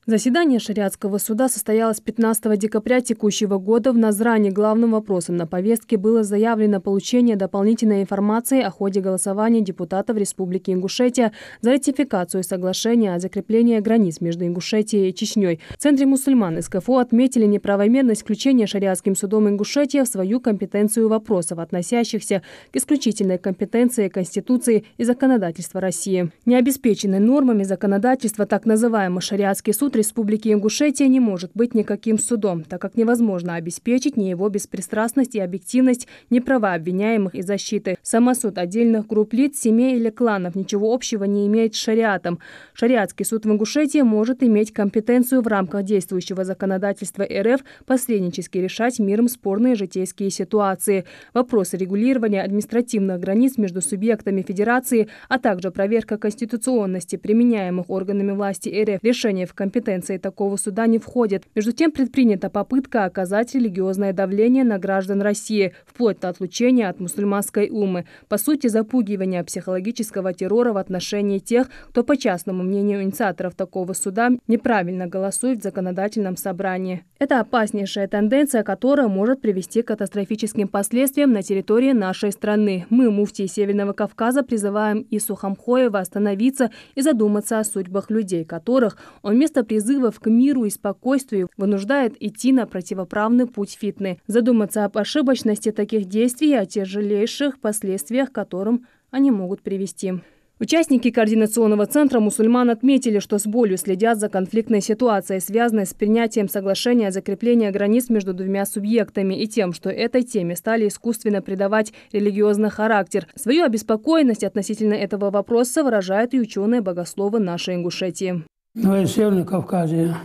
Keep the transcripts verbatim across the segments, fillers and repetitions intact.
Заседание шариатского суда состоялось пятнадцатого декабря текущего года в Назрани. Главным вопросом на повестке было заявлено получение дополнительной информации о ходе голосования депутатов Республики Ингушетия за ратификацию соглашения о закреплении границ между Ингушетией и Чечнёй. В Центре мусульман СКФО отметили неправомерность включения шариатским судом Ингушетии в свою компетенцию вопросов, относящихся к исключительной компетенции Конституции и законодательства России. Не обеспеченный нормами законодательства так называемый шариатский суд Республики Ингушетия не может быть никаким судом, так как невозможно обеспечить ни его беспристрастность и объективность, ни права обвиняемых и защиты. Самосуд отдельных групп лиц, семей или кланов ничего общего не имеет с шариатом. Шариатский суд в Ингушетии может иметь компетенцию в рамках действующего законодательства РФ посреднически решать миром спорные житейские ситуации. Вопросы регулирования административных границ между субъектами федерации, а также проверка конституционности применяемых органами власти РФ решений в компетенции такого суда не входят. Между тем, предпринята попытка оказать религиозное давление на граждан России, вплоть до отлучения от мусульманской уммы, по сути, запугивания психологического террора в отношении тех, кто, по частному мнению инициаторов такого суда, неправильно голосует в законодательном собрании. Это опаснейшая тенденция, которая может привести к катастрофическим последствиям на территории нашей страны. Мы, муфтии Северного Кавказа, призываем Ису Хамхоева остановиться и задуматься о судьбах людей, которых он вместо призывов к миру и спокойствию вынуждает идти на противоправный путь фитны, задуматься об ошибочности таких действий и о тяжелейших последствиях, к которым они могут привести. Участники Координационного центра мусульман отметили, что с болью следят за конфликтной ситуацией, связанной с принятием соглашения о закреплении границ между двумя субъектами, и тем, что этой теме стали искусственно придавать религиозный характер. Свою обеспокоенность относительно этого вопроса выражают и учёные-богословы нашей Ингушетии. Вай Северный Кавказе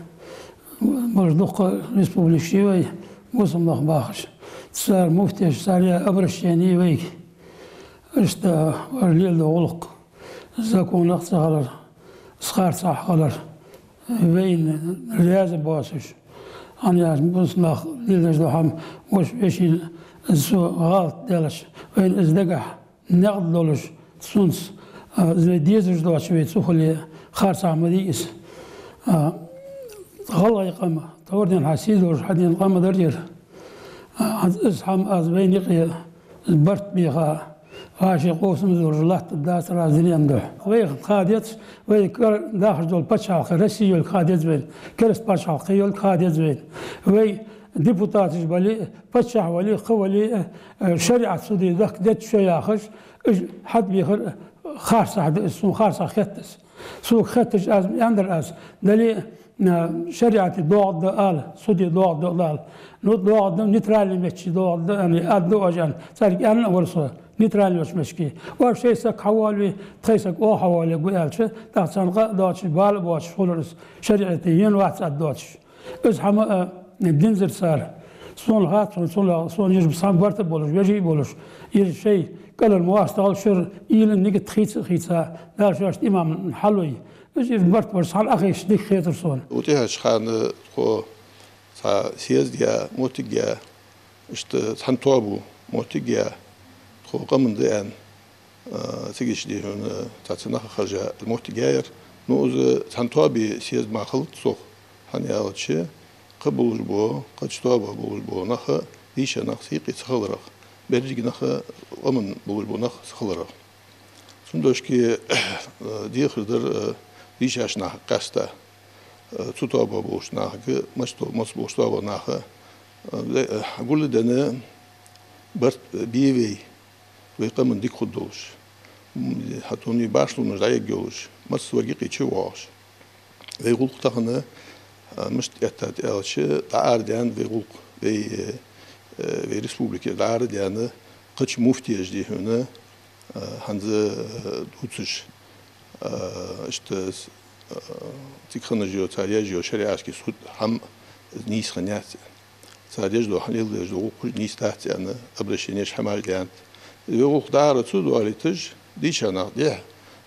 болаш дукха республикаш я вай, бусалба нах бахаш. Цар муфтеша, цар яь обращени я вайга. Иштта вай леладу гӀулакх, законах ца хилар, харцахьа хилар, вайна раьза боацаш. ХӀана аьлча бусалба нах леладеш дола хӀама, вож вешийна из цу гӀалат даьлча, вайна из дагахь никъ долаш, цунца, а, из вай дезаш доацаш вай цу хуле, харцахьа ма дий из. А, гӀалгӀай къам, тховра денз хьа сий долаш хьадена къам дар ер. А, из хӀама аз вайна юкъе барт беха, вӀаший къовсам долаш латтаргдацар аз дунен духьа. Вайх ха деза, вай кара дахаш дола паччахьалкхе, Россе йолга ха деза вайна, кераста паччахьалкхе йолга ха деза вайна. Вай депутаташ бале, паччахь вале, кхы вале, э, шариӀат суде дахка деза шо яхаш, уж хьатӀабехар харцахьа да из, сона харцахьа хет из. Сога хеташ аз, аьннадар аз, дале а, шариӀате доагӀаргда ала, суде доагӀаргда ала. Ну, доагӀаргда, нейтральни меттиге доагӀаргда аьнна, аргда оаш аьнна. Царга аьнна а вар со, нейтральни йолча меттиге. Оаш шоай саг хьавоалаве, тхоай саг оаха хьавоалавергва аьлча, тӀаккха царна къа а доацаш, бала а боацаш хулар из, шариӀате ена вац аргдоацаш. Из хӀама, а, динзар цар. Сона хац, сона, сона, сона ишта цхьа барт а болаш, вежарий а болаш, ишта шоай кӀалхара моастагӀал шура уйла, нигат хийца а хийца, Дала шоашта иман хьалой. Из, из барт барт цхьана Ӏохайша дика хетар сона. ТӀехьарча хана тхо цхьа съезд яь, моттиг яь, иштта цхьан тоабо моттиг яь, тхо къаман да аьнна, а, цига иштта дий хьона цхьацца нах а хержа моттиг яьяр. Ну, из цхьан тоабе съезд мара хилац сох, хӀана аьлча, кхы болаш бола, кхыча тоабах болаш бола нах, дийша нах са юкъе ца хиларах, берригаш нах, къаман болаш бола нах са хиларах. Цудухьа, э, дехар дар, э, дийшача нахага къаьстта, э, цу тоабах болча нахага, маца то-, маца болча тоабан наха, э, де-, э, гулденна барт, э, бе вай, вай къаман дика хургдолаш. М, хӀаьта вай башхалонаш дӀаергйолаш, массавар юкъе чувоагӀаш. Вай гӀулакх тахан, а, мишта эттад аьлча, дӀаарадаьннад вай гӀулакх, вай, э, э, вай республике дӀаарадаьннад кхыча муфтеша дий хьона, а, хӀанз, а, дувцаш, а, иштта, а, цига хинна йола, цар еш йола шариӀатски суд хӀама нийса хиннаяц. Цар деш дола, хьалел деш дола гӀулакхаш нийса дац аьнна, обращенеш, хӀамаш даьннад. Вай гӀулакх дӀаара ца доалийташ, дийша нах дехьа,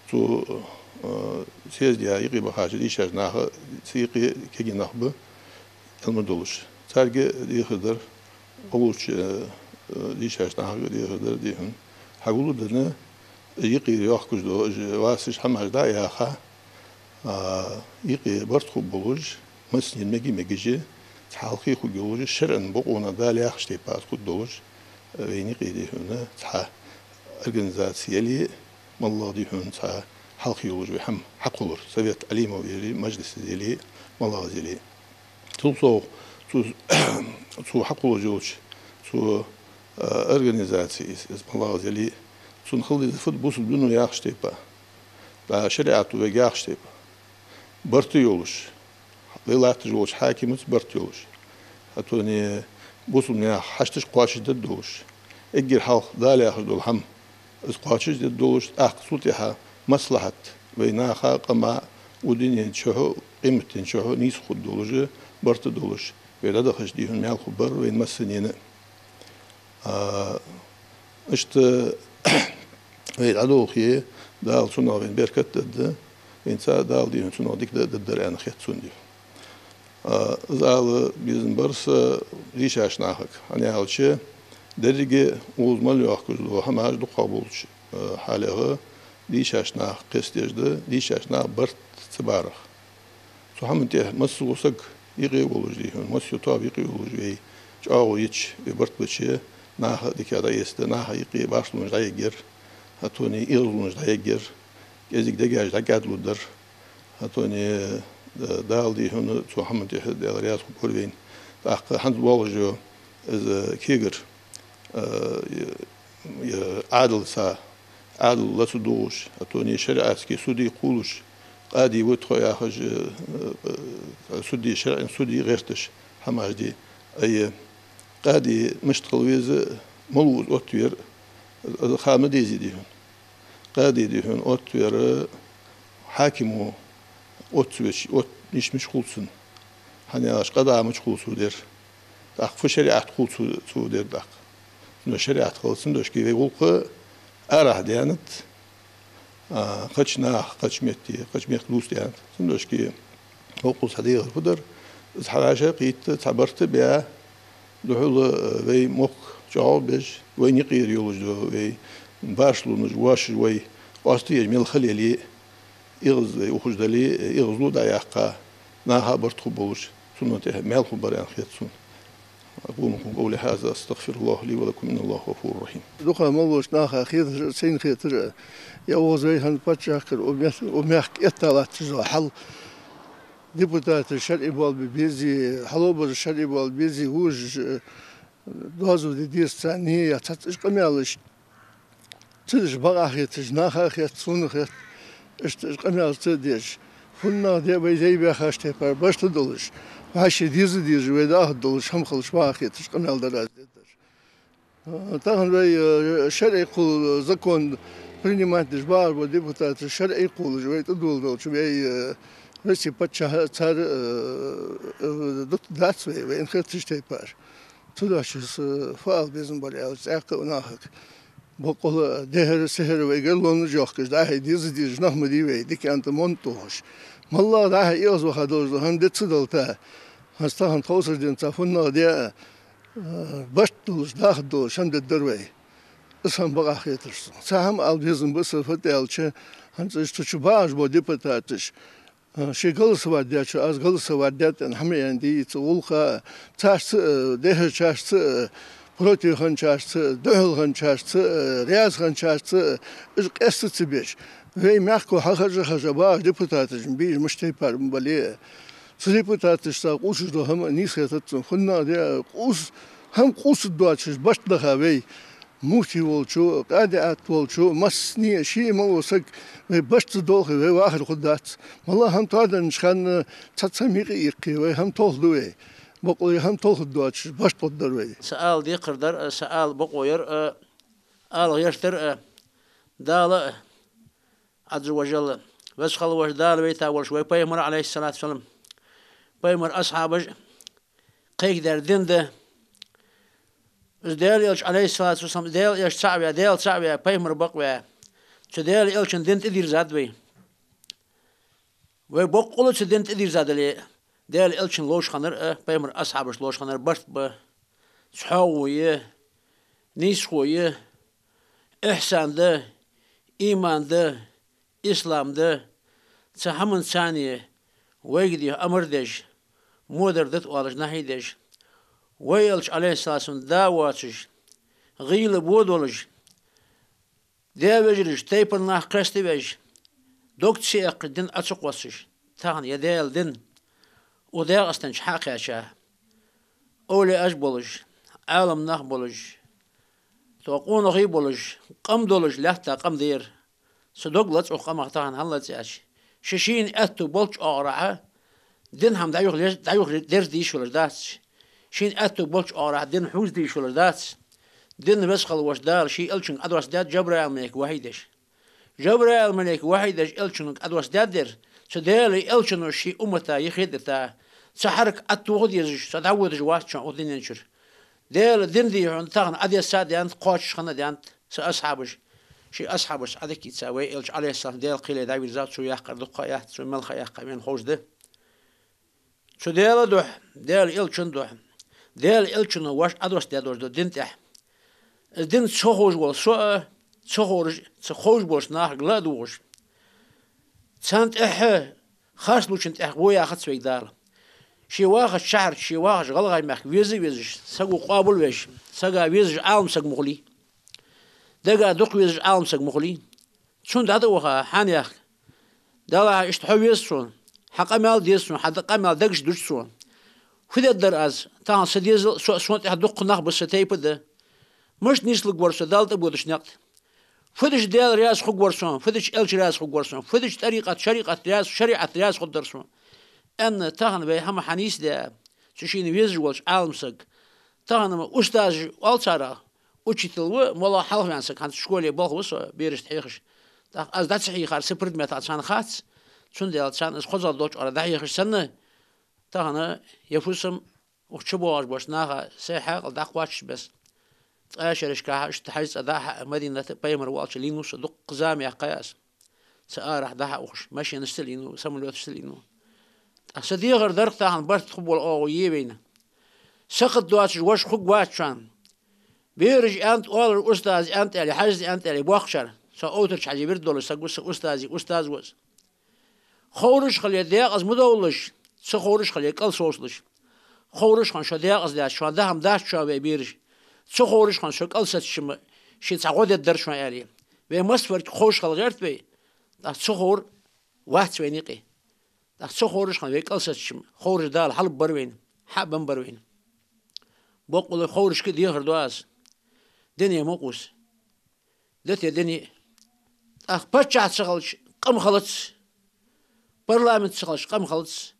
цу, э, съезде юкъе бахача дийшача наха, цу юкъе кегий нах ба, Ӏилма долаш. Царга дехар дар, къуллуча, э, дийшача нахага дехар дар дий хьона. Хьагулденна, юкъера йоахкаш дола, уж васаш хӀамаш дӀа а яьха, А, юкъе барт хургболаш, массанена мега-мегаш, цхьа хьалхе хургйолаш, шарӀан бокъонах Дала яхача тайпара хургдолаш, вайна юкъе, дий хьона, цхьа организаци яле, моллагӀа, дий хьона, цхьа хьалхе йолаш вай хӀама хьакхоллар, Совет Алимов яле, Маджлис яле, моллагӀа яле. Цул совгӀа цо, цо хьакхоллаш йолча, цу, а, организаце из, из моллагӀа яле, цунна хила дезар фуд, бусалба дино яхача тайпара, дӀа шариӀато вайга яхача тайпара, барт йолаш, вай латташ волча хьакимаца барт йолаш, хӀаьта а бусалба наьха хьашташ кхоачашдергдолаш, эггара хьалха Дала яхаш дола хӀама из кхоачашдергдолаш, тӀаккха цул тӀехьагӀа маслахьат вай наха, къама, укх дунен чухь а, къематден чухь а нийса хургдолаш, барт долаш, вай дӀадахача, дий хьона, маьл хургбар вайна массанена. А, иштта вай дӀадолхе, Дала цунах вайна беркат дергда, вайнаца Дала, дий хьона, цунах дика дар-, дергдар аьнна хет сона, дий хьона. А, из ала безам бар са дийшача нахага, хӀана аьлча, деррига укхаза мел йоахкаш дола хӀамаш дукхагӀа болча, а, хьалега дийшача наха кхестадеш да, дийшача наха барт ца барах. Цу хӀаман тӀа массавола саг юкъе волаш, дий хьона, массайола тоаба юкъе волаш, вай чӀоагӀо йича, вай барт бича, наха дикагӀа дӀаэцаргда, наха юкъе башхалонаш дӀаяргьяр, хӀаьта а эгӀазлонаш дӀаяргьяр, кӀезига дегаш дӀакӀаьдлургдар, хӀаьта а, э, Дала, дий хьона, цу хӀаман тӀа Даьла раьза хургвар вайна. ТӀаккха хӀанз болаш йола из кегар, э, е Ӏаьдал са, Ӏаьдал лаца дугӀаш, хӀаьта а шариӀатски суде кхоллаш, къади ва тхо яхаш, э, э, суде, шариӀан суде гӀерташ хӀамаш де. Ай, къади мишта хила веза, малав из оттавер, из ха ма дезий, дий хьона. Къади, дий хьона, оттавер хьакимо оттавеш, от-, миш-миш хул цун. ХӀана аьлча, къада мича хул цо дер. ТӀаккха фу шариӀат хул цо, цо дер тӀаккха. Но шариӀат хилац, цудухьа вай гӀулакх арахьа даьннад, а, кхыча наха, кхыча метте, кхыча мехка дувца даьннад. Цудухьа боккъал цхьа дехар фу дар, из хьараша кхийтта, цхьа барт бе, духхьал, э, вай мохк чӀоагӀо беш, вайна юкъера йолаш дола вай башхалонаш, вошаш вай къоастаеш мел хила яле, эгӀаз вай ухаш дале, эгӀазло дӀаяккха, наха барт хургболаш, цунна тӀа маьл хургбар аьнна хет сона. أقول لكم قولي هذا، أستغفر الله لي ولكم، إن الله غفور رحيم. Дукха мел волча наха хетар, сайна хетар, е укхаза вай хӀанз паччахьалкхера, укх мех-, укх мехка этта латташ дола хьал, депутаташ шарӀий боалабе безе, хьалхабараш шарӀий боалабе безе, вожаш, э, доазув де деза царна, е цхьацца уж къамаьлаш ца деш бакъахьа хеташ, наха а хет, сона а хет, иштта уж къамаьлаш ца деш, фуннагӀа де вай дай баьхача тайпара барт долаш, вӀаший деза-дезаш, вай даха долаш хӀама хилча бакъахьа хеташ къамаьл дар аз дергдар. Тахан вай, э, шарӀий кхолла закон принимать деш багӀаш бола депутаташ шарӀий кхоллаш вай тӀадоладелча, вай, э, Россе паччахьа цар, э, э, дут дац вай, вайна хетача тайпара. Цудухьа са фу ала безам бар аьлча, цӀаькха а нахага. Боккъала дехьара-сехьара вай гаргалонаш йоахкаш, дӀа-хьа деза-дезаш нах ма дий вай, дика аьнна тӀа мо тохаш. МоллагӀа дӀа-хьа эгӀазваха долаш дола хӀама де ца далийтача, хӀанз тахан тховсара денз цхьа фуннагӀа де а, э, барт долаш, даха долаш хӀама дергдар вай. Из хӀама бакъахьа хетар сона. Цхьа хӀама ала безам ба са, фуд аьлча, хӀанз цу чу багӀаш бола депутаташ, э, шоай голосовать дечо, аз голосовать даьд аьнна хӀама аьнна дий, цу гӀулакха, царца, э, дехьарчарца, э, против хинначарца, духьал хинначарца, э, раьза хинначарца, э, уж къаьста ца беш. Вай мехко хьахержа-хержа багӀаш депутаташ ма бий уж, мишта тайпара ма бале а. Цу депутаташца къувсаш дола хӀама нийса хетац сона, фуннагӀа де а къувс-, хӀама къувсаргдоацаш барт даха вай. Муфти волчо, къади-Ӏат волчо, массане а, ший мел вола саг, вай барт ца долхе, вай вахар хургдац. МоллагӀа хӀама тоаденнача хана цхьацца хӀама юкъе иккхе, вай хӀама толхаду вай. Боккъала хӀама толхаргдоацаш барт хургдар вай. Са ала декхар дар а, са ала бокъо яр а, ала гӀертар а, Дала а, Ӏазза ва жалла, Веза хинна волча Дала вайта волаш вай Пайхамар, Ӏалайхи ссалату вассалам, Пайхамара асхьабаш кхайкадаьр дин да. Из Даьла Элча, Ӏалайхи ссалату вассалам, Даьла Элча цаӀ ваь, Даьла цаӀ ваь, Пайхамар бакъваь, цу Даьла Элчан дин тӀадийрзад вай. Вай боккъала цу дин тӀадийрза дале, Даьла Элчан ловш хиннар а, Пайхамара асхьабашта ловш хиннар барт ба, цхьоагӀо я, нийсхо я, ихьсан да, иман да, ислам да, Цу хӀаман царна вайга дехьа амар деш, модар дита оалаш нахьи деш, вай Элча, Ӏалайхи ссалам, да воацаш, гӀийла бо долаш, даь-вежараш, тайпан нах кхеставеш, дог ца эккхаш, дин Ӏо ца кхоссаш, тахан ер Даьла дин укх ДегӀастанча хьакхаьча, овлияаш болаш, Ӏаламнах болаш, тхо къонахий болаш, къам долаш лаьтта къам да ер. Цу дог лаца укх къамах тахан хӀана лаца аьлча, ший-шийна аьттув болча оагӀорахьа дин хӀама дӀаюха леш-, дӀаюха дерза дезаш хилар дац. Шийна аьттув болча оагӀорахьа дин хьувза дезаш хилар дац. Дин Веза хилла волча Дала ший Элчанга Ӏодоссадаьд Жабраил малейк вахьи деш. Жабраил малейк вахьи деш Элчанга Ӏодоссадаьд ер, цу Даьла Элчано ший уммата йихе а дита, цу хьарак Ӏотоха дезаш, со дӀаводаш вац шоана укх дунен чура. Даьла дин дий хьона тахан Ӏодесса а даьннад, кхоачаш хинна а даьннад са асхьабаш. Ший асхьабашца Ӏодика йийца вай Элча, Ӏалайхи ссалам, Даьла кхеле дӀавийрзав, цо яьккхар дукха а яц, цо мел ха яьккхай вайна ховш да. Цу Даьла духьа, Даьла Элчан духьа, Даьла Элчано вайна Ӏодоссадаь долаш дола дин тӀехьа, из дин ца ховш вола со а, ца ховраш, ца ховш болча нахага ла а дугӀаш, царна тӀехьа, харцлучун тӀехьа гӀо яхац вайга Дала. Ше вахача шахьарча, ше вахача ГӀалгӀай мехка веза а везаш, саго къоабал а веш, сага везаш Ӏалам саг ма хулий, дага дукха везаш Ӏалам саг ма хулий. Цунна дӀатӀаваха, хьан яхка: «Далла, иштта хьо веза сона, хьа къамаьл деза сона, хьа д-, къамаьл дагаш дуча сона. Фу дергдар аз? Тахан са дезал, со, сона тӀехьа дукха нах ба, са тайпа да. Мишта нийслургвар со Далла тӀабодача наькъа тӀа? Фу дича Даьла раьза хургвар сона, фу дича Элча раьза хургвар сона, фу дича тӀарикъат, шариӀат раьза, шариӀат раьза хургдар сона?» Аьнна, тахан вай хӀама хьанийсде, цу шийна везаш волча Ӏалам саг, тахан устаз оал царех, учитель ва, моллагӀа хьалхаваьнна саг, хӀанз школе болх ба со, берашта хьехаш. ТӀаккха аз дӀа ца хьийхар са предметах царна хац, цундела царна аз хозагӀа долча оагӀорахьа дӀахьехаш санна, тахан ер фусам укх чубоагӀаш болча наха сай хьаькъал дӀакхоачаш бесса, ткъаь шерашкахьа иштта Хьажа цӀа дӀа а хьа, Мадината Пайхамар воаллача лийнав со, дукха зама яьккхай аз. Цу арахьа дӀа-хьа ухаш, машенашца лийнав, самолёташца лийнав. ТӀаккха са дехар дар-кх тахан барт хургбола оагӀув е вайна. Сакхат доацаш воша хургвац шоана. Бераша аьннад, оалар, устаза аьннад аьле, Хьажас аьннад аьле, боккхачар, со Овтарча Хьажий вирд долаш саг ва, са устазий устаз ва из. Ховраш хиле декъаза ма довлалаш, ца ховраш хиле кӀалсовцалаш. Ховраш хинна шо декъаза лаьца, шоана даа хӀама дац шоана, вай бераш. Ца ховраш хинна шо кӀалсацача-м ший цхьа гӀо дергдар шоана, аьле. Вай массаварг ховш хила гӀерт вай, тӀаккха ца ховр вац вайна юкъе. ТӀаккха ца ховраш хинна вай кӀалсацача-м, ховраш Дала хьалбаьбар вайна, хьа а бенабар вайна. Боккъала ховрашка а дехар ду аз. Дуне ма къувса. Дете дуне. ТӀаккха паччахь ца хилча, къам хилац. Парламент ца хилча, къам хилац.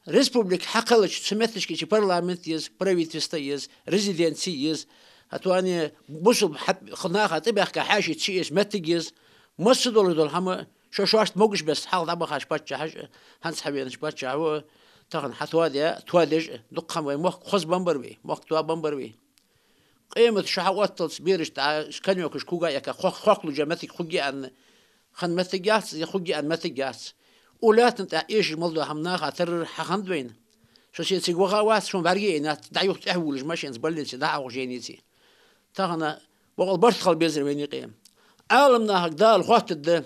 Республика хьакхеллача, цу метташка чу парламент еза, правительство еза, резиденци еза. ХӀаьта а бусалба хьат-, наха тӀабаьхка хьаьший ца эца моттиг еза. Масса долаш дола хӀама шо шоашта могаш бесса хьалха дӀабахача паччахьаша, хӀанз хьавенача паччахьо, тахан хьатоаде, тоадеш, дукха хӀама вай мохк хоза бенабар вай, мохк тоабенабар вай. Къемат шу хьаотталца бераш дӀа конёкаш кога а экка, хох-, хохлужа моттиг хургья аьнна, хинна моттиг яц, е хургья аьнна моттиг яц. Укх лаьттан тӀа эшаш мел дола хӀама наха тарар хьахиннад вайна. Со се цига ваха а вац, сона бӀарга а яйнад, дӀа-юха тӀехьавувлаш машенаца больнице дӀа-хьа ухаш жайнице. Тахан бокъал барт хила безар вайна юкъе. Ӏаламнахага Дала хоаттаргда.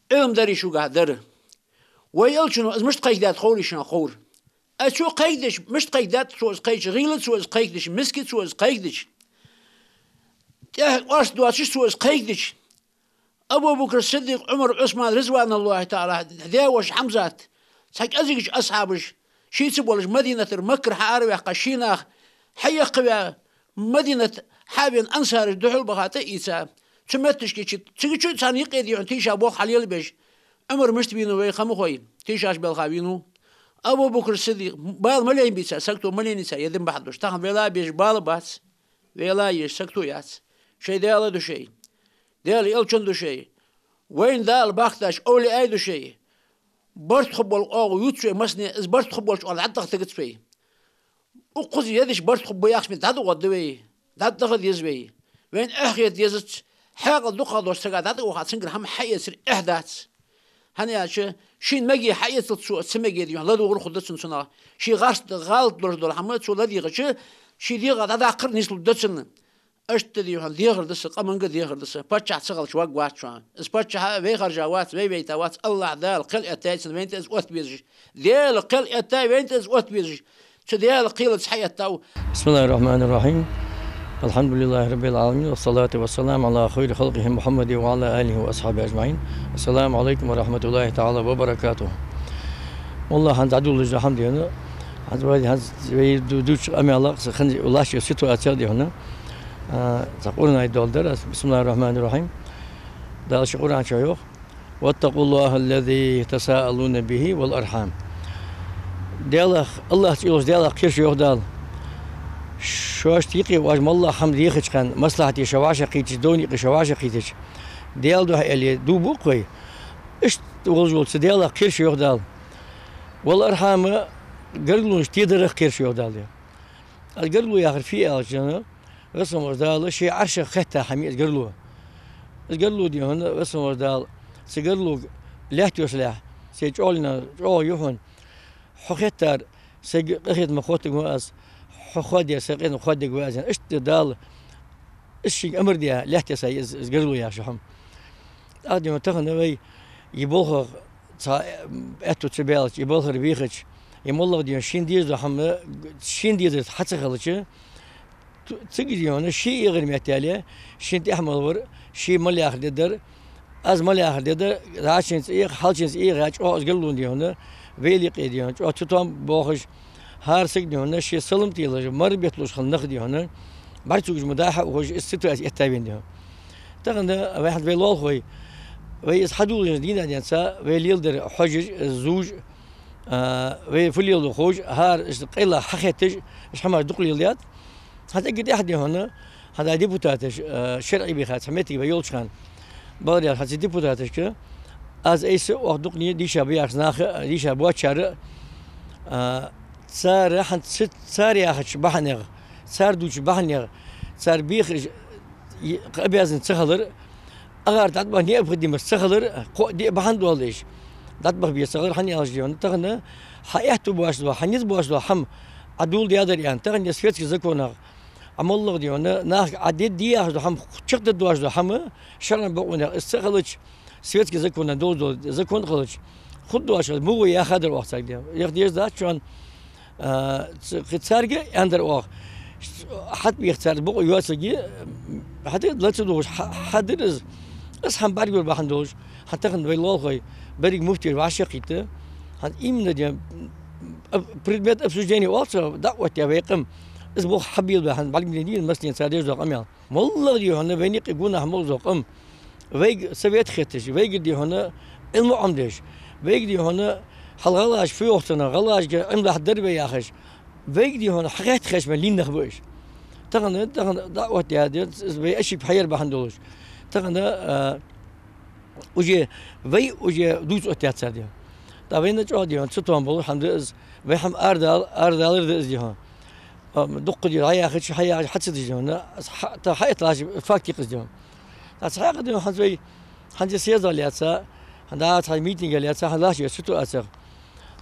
Ӏилма дарий шугахьа дар. Вай Элчано из мишта кхайкадаьд ховрий шоана, ховр. Ай цо кхайкадича, мишта кхайкадаьд цо из кхайкача, гӀийла цо из кхайкадича, миска цо из кхайкадича, тӀехьа орц доацаш цо из кхайкадича, Абу Бакр Сиддикъ, Ӏумар, Ӏусман, رضوان الله تعالى, даь-воша Хьамзат, цхьа кӀезигача асхьабаша, шийца болаш Мадинатера Маккара хьаараваьккха ший нах хьаяккхаваь, Мадинат хьавена ансараш духьал баха тӀаийца, цу метташка чу, цига чу царна юкъе дий хьона тийша болх хьалелабеш, Ӏумар мишта вийнав вай ха ма хой, тийшаш балха вийнав. Абу Бакр Сиддикъ, бала ма лайнабий цар, сагото ма лайнабий цар, ер дин бахьан долаш. Тахан вай ла безаш бала бац, вай ла езаш сагото яц. Шоай Даьла да шоай, Даьла Элчан да шоай, вайна Дала бахкаш овлияй да шоай. Барт хургбола оагӀув ювц вай массане, из барт хургболча оагӀорахьа дӀатӀадаха тегац вай. Укхаза езаш барт хургба яхача метте дӀатӀагӀоргда вай, дӀатӀадаха деза вай. Вайна эхь хета дезац, хьаькъал дукхагӀа долча сага дӀатӀаваха цунгара хӀама хьаэцар эхь дац. ХӀана аьлча, шийна меге хьаэцалца цо ца меге дий хьона ладувгӀар хургда цунна цунах. Ший гӀаш-, гӀалат долаш дола хӀама цо ладийгӀача, ший дегӀа дӀадаккхар нийслургда цунна. Иштта дий хьона дехар да са, къаманга дехар да са. Паччахь ца хилча варгвац шоана. Из паччахь а вай харжа вац, вай вайта вац, АллахӀ Дала кхел эттай цунна вайна тӀа из оттабезаш. Даьла кхел эттай вайна тӀа из оттабезаш. Цу Даьла кхелаца хьаэттав. بسم الله الرحمن الرحيم. الحمد لله رب العالمين، والصلاة والسلام على خير خلقه محمد وعلى آله وأصحابه أجمعين. السلام عليكم ورحمة الله تعالى وبركاته. Валлахь, хӀанз дӀадоладеш да хӀама дий хьона. ХӀанз вай, хӀанз вай ду-, дувцача къамаьлах, са хӀанз латтача ситуацех дий хьона. А, цхьа Къуръан аят доаладар аз. بسم الله الرحمن الرحيم. Дала ший Къуръан чу йоах: «واتقوا الله الذي تساءلون به والأرحام». Даьлах, АллахӀ цӀи йолча Даьлах кхера шо, йоах Дала. Шоашта юкъе оаш моллагӀа хӀама дехача хана, маслахьате шо вӀашагӀкхийтача, довна юкъе шо вӀашагӀкхийтача, Даьла духьа аьле, дув буъ-кх вай. Иштта волаш волча цу Даьлах кхера шо, йоах Дала. «والأرحام», гаргалонаш тедарах кхера шо, йоах Дала. Аз гаргало яхар фу я аьлча, Веза хинна волча Дала ший Ӏаршах хетта хӀама я из гаргало. Из гаргало дий хьона, Веза хинна волча Дала цу гаргалога лаьтта йоссалехь, цу чӀоагӀа, чӀоагӀа я хьона. Хьо хеттар сайга къахетам хоттаргва аз, хьо хоадаяр сайга къахетам хоадергва аз, аьнна. Иштта Дала, из шийга амар даь, лаьтта йоссай из, из гаргало яхаш хӀама. ТӀаккха дий хьона тахан вай из болх, цхьа аьттув ца баьлча, из балхара бехача, из моллагӀа дий хьона шийна дезаш дола хӀама, шийна дезар хьа ца хилча, ту-, цига дий хьона ший эгӀара меттел, шийна тӀехьа мел вар, ше мел яхар дергдар, аз мел яхар дергдар, дӀачунца эгӀа, хьалчунца эгӀа, чӀоагӀа из гаргало дий хьона, вай юкъе дий хьона, чӀоагӀа цу тӀом боахаш, хӀара саг дий хьона, ше салам телаш, марра бетталуш хинна нах дий хьона, бӀарга цугаш ма дӀа-хьа ухаш, из ситуаци этта вайна дий хьона. Тахан вай хӀанз вай лоалахой, вай из хьадоладеш дийнахьа денз, вай леладер хьожаш, зувш, а, вай фу леладу ховш, хӀара из къайла хьахетташ, из хӀамаш дукха леладаьд. ХӀанз эггара тӀехьа дий хьона, хӀанз депутаташ, а, шарӀий бийха цхьа моттиг вай йолча хана, бакъдар аьлча, хӀанз цу депутаташка аз айса, оаха дукха дийша ба яхаш наха, дийша боацачар, а, цар хӀанз ц-, цар яхача бахьанех, цар дувцача бахьанех, цар бехаш е-, кхы обязанность ца хилар, агӀар дӀатӀабаха необходимость ца хилар, кхоъ-диъ бахьан доаладеш, дӀатӀабаха беза ца хилар, хӀана аьлча дий хьона, тахан хьа аьттув боацаш дола, хьа низ боацаш дола хӀама Ӏа доладаьдар аьнна, тахан светски законах Ӏа моллагӀа дий хьона, наха Ӏа де де яхаш дола хӀама, чакхдаргдоацаш дола хӀама, шарӀан бокъонех из ца хилча, светски законах долаш дола закон хилча, хургдоацаш хилча, мугӀа яхадар оаха царга дий хьона. Яха дезаш дац шоана, а, ц-, кхы царга а аьннадар оаха. ХьатӀабеха цар бокъо йоацилга, хьатӀа лаца духаш, хьа-, хьадир из. Из хӀама бӀаргагур бахьан долаш, хӀанз тахан вай лоалахой берригаш муфтеш вӀашагӀкхийтта, хӀанз именно дий хьона, об-, предмет обсуждения оал цох, дӀаоттаяь вай къам. Из болх хьабелабаь хӀанз бӀаргадайнадий массанена цар деш дола къамаьл. МоллагӀа дий хьона вайна юкъе гонахьа мел дола къам. Вайга совет хеташ, вайгара дий хьона Ӏилма Ӏомадеш, вайга дий хьона хьал гӀалгӀаша фу йоах цунах, гӀалгӀашка Ӏилма лахь дар вай яхаш, вайга дий хьона хьахетта хезаш мел лийнна нах ба уж. Тахан, тахан дӀаоттаяь дий, из вай ошибка хьаяр бахьан долаш. Тахан, а, уже вай уже дувца оттаяьяц цар дий хьона. ТӀаккха вайна чӀоагӀа дий хьона цу тӀом болаш хӀама да из, вай хӀама арадал-, арадалар да из дий хьона. А, дукха дий хьона, хьаяхача, хьаяхача, хьа ца деш дий хьона, аз хьа-, та хьаэттача факт я-кх из дий хьона. ТӀаккха цхьаькха дий хьона хӀанз вай, хӀанз съездах лаьца, хӀанз дӀа цхьа митинга лаьца, хӀанз латтача ситуацех.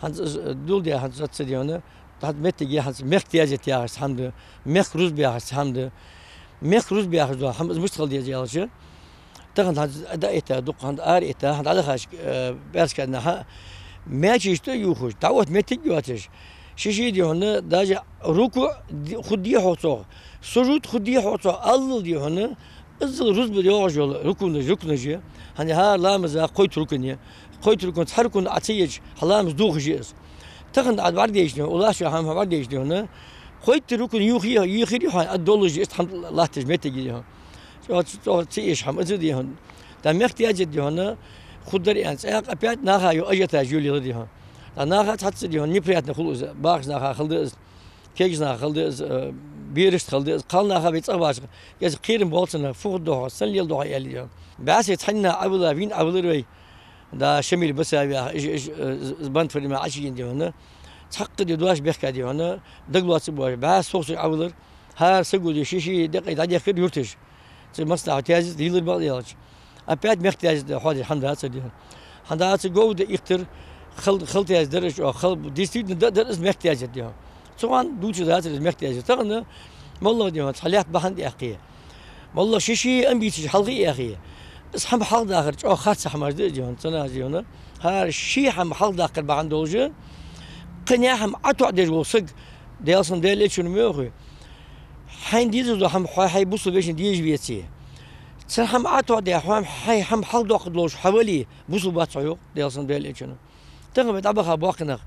ХӀанз из, э, доладаь, хӀанз цхьацца дий хьона, хӀанз моттиге хӀанз мехка тезет яхаш цхьа хӀама да, мехка рузба яхаш цхьа хӀама да. Мехка рузба яхаш дола хӀама из мишта хила деза аьлча, тахан хӀанз дӀаэтта дукха, хӀанз араэтта, хӀанз дӀадахача, э, пӀаьраска наха, маьчеш тӀа а ювхаш, дӀаотта моттиг а йоацаш, ший-ший дий хьона, даже рукуӀ ди-, хургдий хьогӀ цох, сужуд хургдий хьогӀ цох, аллал дий хьона, иззал рузба йоагӀаш йола рукунаш, рукунаш я. ХӀана, хӀара ламаза кхойтта рукун я. Кхойтта рукун, цхьа рукун Ӏа ца еча, хьа ламаз дохаш я из. Тахан Ӏа бӀаргадайча дий хьона, уллаш йола хӀама хьа бӀаргадайча дий хьона, кхойтта рукун юхе-, юхерий хьона, а доллаш я, иштта хӀама латташ моттиге дий хьона. ЦӀо-, цӀо-, ца эш хӀама, из дий хьона. ТӀаккха мехка тезет дий хьона, хургдар аьнна, цӀаькха опять наха юкъе ажиотаж йолаелар дий хьона. ТӀаккха наха цхьацца дий хьона, неприятно хул из, бахача наха хала да из. Кегийча наха хала да из, э, берашта хала да из, кхалнаха вай цӀагӀа баьча, кӀезига кхерам боалл царна, фу хургда-хьогӀ, сенна леладу-хьогӀ аьле дий хьона. БӀаьсий цхьанне а Ӏовилла, вийна Ӏовиллар вай. Да, Шамил Басаев яха, иш, иш, э, з-, з-, бантферма Ӏочуйийна дий хьона. Цхьаккха дий дош бехка дий хьона, дагалоацаргбоацаш, бӀаь совгӀа саг Ӏовиллар. ХӀара саго дий ший-ший декъий дӀадехкар юрташ. Цу маслахьа тезет лийлар бакъ делча. Опять мехка тезет хьоадеш хӀама дацар дий хьона. ХӀана аьлча говда ихтар хала, хала тезет дар из чӀоагӀа, хала, действительно да-, дар из мехка тезет дий хьона. Цу хана дувцаш дацар из мехка тезет. Тахан моллагӀа дий хьона цхьа лаьтта бахьан тӀа аьккхе. МоллагӀа ший-ший амбицеш хьалха а яьхе. Из хӀама хьалхадахар чӀоагӀа харц хӀамаш да из, дий хьона, цу наха, дий хьона. ХӀара ший хӀама хьалхадаккхар бахьан долаш, кхы наьха хӀама ӀотоӀадеш вола саг, Даьла салам хилда Даьла элчано ма йоахий, хьайна дезаш дола хӀама хьо хьай бусалба вешийна дезаш веце, цар хӀама ӀотоӀадаь, хьо хьай хӀама хьалхадоаккхаргдолаш хьо вале, бусалба вац хьо, йоах Даьла салам хилда Даьла элчано. Тахан вай дӀабаха боккхий нах,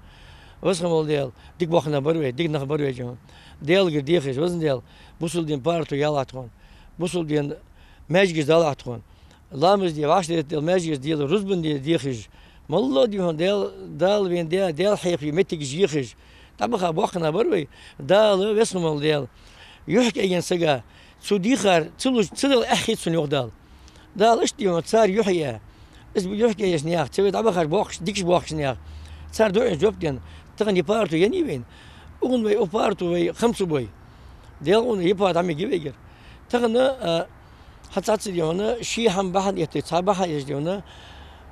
веза хинна вола Даьла, дика боккхий нах бар вай, дика нах бар вай, дий хьона. Даьлагара дехаш, веза Даьла, бусалба дина паргӀато ялахь тхона, бусалба дина маьждигаш далахь тхона. Ламаз де, вӀаштӀехьа Даьла маьждигаш де, рузбан де дехаш. МоллагӀа, дий хьона, Даьла, Дала вайна даь, Даьла хьехаве моттигаш ехаш, дӀабаха боккхий нах бар вай. Дала, веза хинна вола Даьла, юхь кӀайенна сага цо дийхар ца луш, ца дала эхь хет сона, йоах Дала. Дала, иштта, дий хьона, цар юхь яь, из юхь кӀайеш наьха, цу вай дӀабахаш боккхаш, дикаш боккхаш наьха, цар дуӀайна жоп денна, тахан ер паргӀато еннай вайна. Укхун вай, укх паргӀато вай хам ца бой, Даьла, укхун ер паргӀато дӀа ма йигий вайгара. Тахан, а, хьа цхьацца, дий хьона, ший хӀама бахьан этте, цхьа бахьан эш, дий хьона,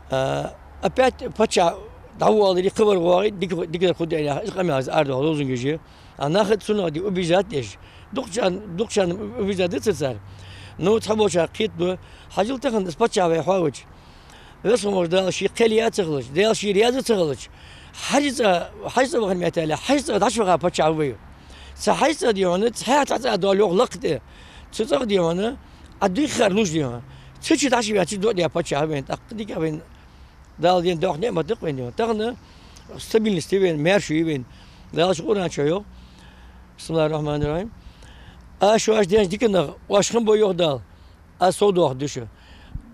а, опять паччахь дӀавоаларе, кхывар воагӀе, дика, дикадар хургда аьнна, из къамаьл, из арадоаха лозунгаш я. А нах а цунах, дий, убеждать деш. Дукхачарна, дукхачарна убеждать дацар цар. Ну, цхьаболчарна кхетаду, хьажал, тахан из паччахь вай хьоаваьча, веза хинна волча Дала ший кхел яь ца хилча, Даьла ший раьза ца хилча, Хьажцӏа, Хьажцӏа вахана меттел, Хьажцӏа дӀачуваха паччахь ва вай. Цу Хьажцӏа, дий хьона, цхьа цхьа цӀа дола йоах лакхе тӀа. Цу цӀагӀа, дий хьона, Ӏа дийхар луш, дий хьона, цу чу дӀачувеча, дуӀа даь паччахь ва вайна, тӀаккха дика вайна Дала денна доккха ниӀмат да-кх вайна, дий хьона. Тахан стабильность я вайна, маьршо я вайна. Дала ший Къуръан чу йоах: بسم الله الرحمن الرحيم. Аз шоашта деннача диканах оаш хам бой, йоах Дала, Аз совдоахаргда шо.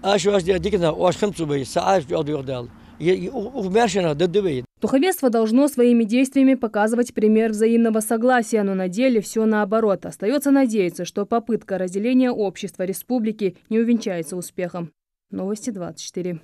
Аз шоашта деннача диканах оаш хам ца бой, Са Ӏазап чӀоагӀду, йоах Дала. Е, е, у, укх маьршонах дергда вай. Духовенство должно своими действиями показывать пример взаимного согласия, но на деле всё наоборот. Остаётся надеяться, что попытка разделения общества республики не увенчается успехом. Новости двадцать четыре.